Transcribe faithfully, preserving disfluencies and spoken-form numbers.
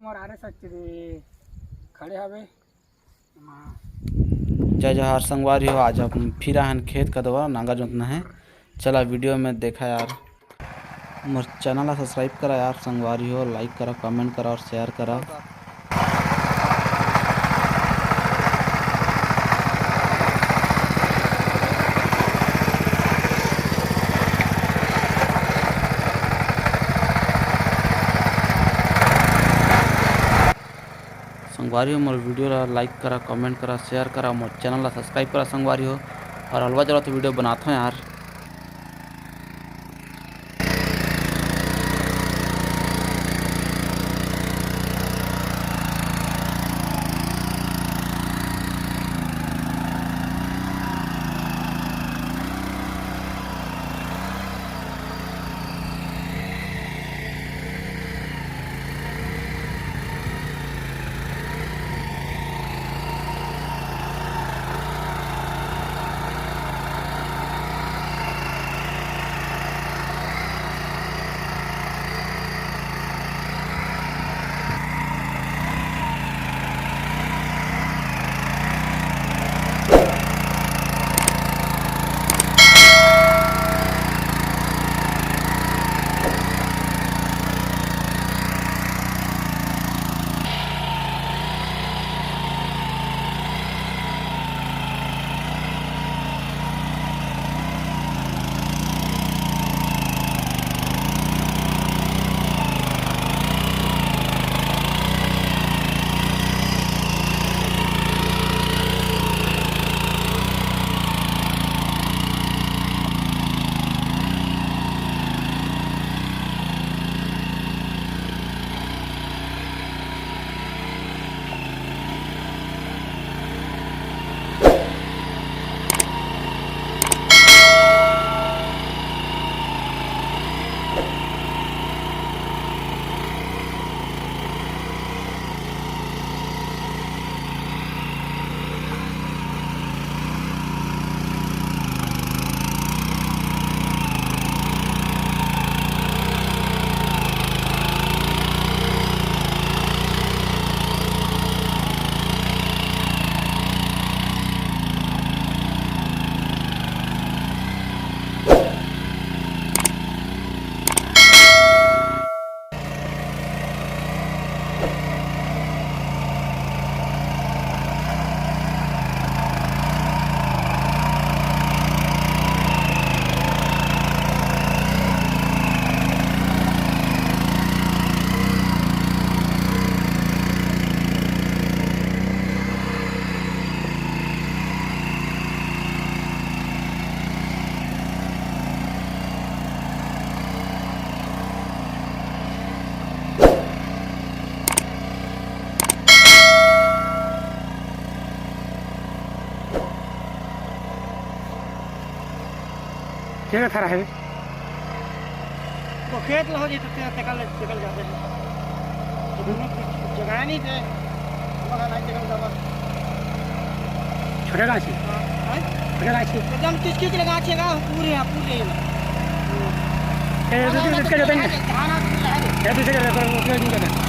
और आरे सच्ची खड़े हवे। जय जोहार संगवारी हो, आज हम फिर आहन खेत कदवा नांगर जोतना है। चला वीडियो में देखा यार, मोर चैनल ला सब्सक्राइब करा यार संगवारी हो, लाइक करा, कमेंट करा और शेयर करा। संगवारी हो, मोर वीडियो ला लाइक करा, कमेंट करा, शेयर करा, मोर चैनल ला सब्सक्राइब करा संगवारी हो। और अलवा जलवा तो वीडियो बनात हो यार। के थरा है? तो खेत ला हो जाए तो ते-, तेकल, तेकल जाते हैं। तो दोनों की जगह नहीं थे, मगर नहीं तेकल जावा। छोटे गाछी? हाँ, हाँ। छोटे गाछी? एकदम किचकिच लगा छेगा, पूरे हैं, पूरे हैं। ए, ये दूसरे खेत के जाते हैं। धान आदमी लगा दे। ये दूसरे खेत के जाते हैं।